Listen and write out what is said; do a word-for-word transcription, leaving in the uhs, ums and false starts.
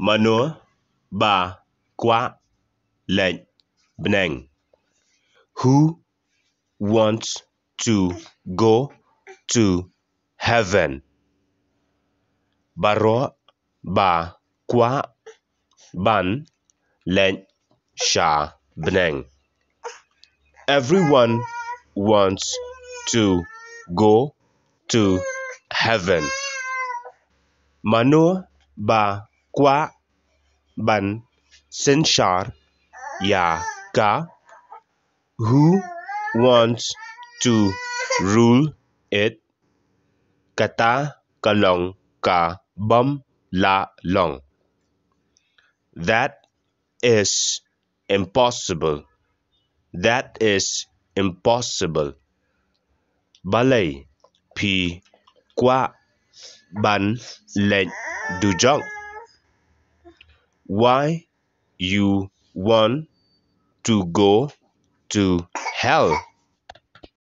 Mano ba kwah leit bneng? Who wants to go to heaven? Baroh ba kwah ban leit sha bneng. Everyone wants to go to heaven. Mano ba kwah ban synshar ïa ka? Who wants to rule it? Kata ka long ka bym lah long. That is impossible. That is impossible. Balei phi kwah ban leit dujok? Why you want to go to hell?